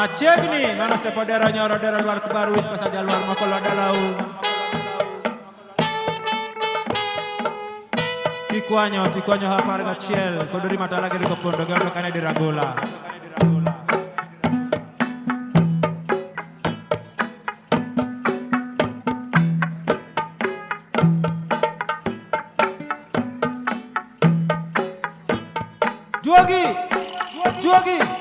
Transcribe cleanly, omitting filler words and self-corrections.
Machiegni mano sepodero nyoro dero lwar kubaru wich pesa jalwar moko lo dalau. Kikwanyo tikwanyo 11 kod ori matala gi riko pondo gi ondo kane diragola. Juogi! Juogi!